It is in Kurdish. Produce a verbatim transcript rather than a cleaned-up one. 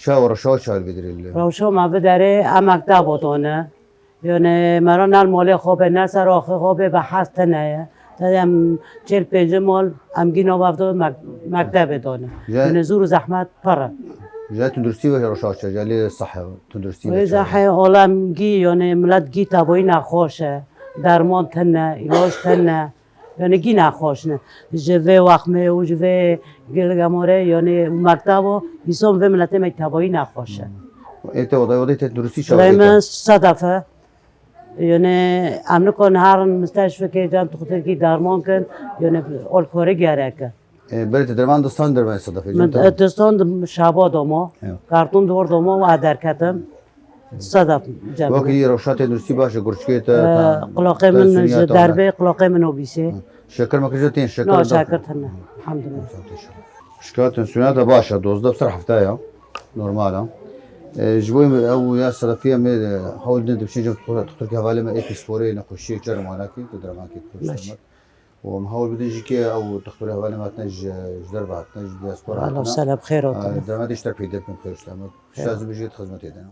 Çawa rewşa çawa vê derê li? Rewşa me vê derê em mektebo dane. Yani me re ne li malê xwe be, ne ser axê xwe be, bi hez tine ye. Te em çêl pêncî mal em gî nava ev de mek- mektebê dane. Yani zor û zehmet pir e. Ji tunduristî ve rewşa çawa, ji alî sehê tunduristî ve Wê çawa? Zehê ola em gî, yani milet gî tevayî nexweş e. Derman tine, îlac tine. Yani gî nexweş ne. Ji vê wexmê û ji vê gilgemorê yani û mektebo îson vê miletê me tevayî nexweş e. Ê te odayê odayê te durustî çawa Lê ê te? Me sedef e. Yani em nikon herin misteşfikê can tuxtirkî derman kin. Yani alkolî gerek e. Ê, berê te derman distan derman sedefê Min can te? Distan şaba doma. Evet. Karton dor doma û derketim. Sedef cem. Wekî rewşa tenduristî baş e, gurçikê te, Ee, qulaqê min ji derbê, qulaqê min obîsê. Şeker mekir jî tên, şeker. No, şeker tine. Elhamdulillah. Şika tensiyoner te baş e, dozdeh ser hefte ya. Normal e. Ee, ji bo ew ya sedefiye me, e, hewl din dibişin cem doktor hevalê me ê pisporê nexweşiyê çermanakî, tu dermankî Baş. Û em hewl bidin jî ke ew doktor hevalê me hatine ji, ji derve hatine, ji diaspora hatine. Allah sele bi xêr hatine. Derma tê ji te peyde bikin, xêr selamet. Şazim bijî xizmetê de.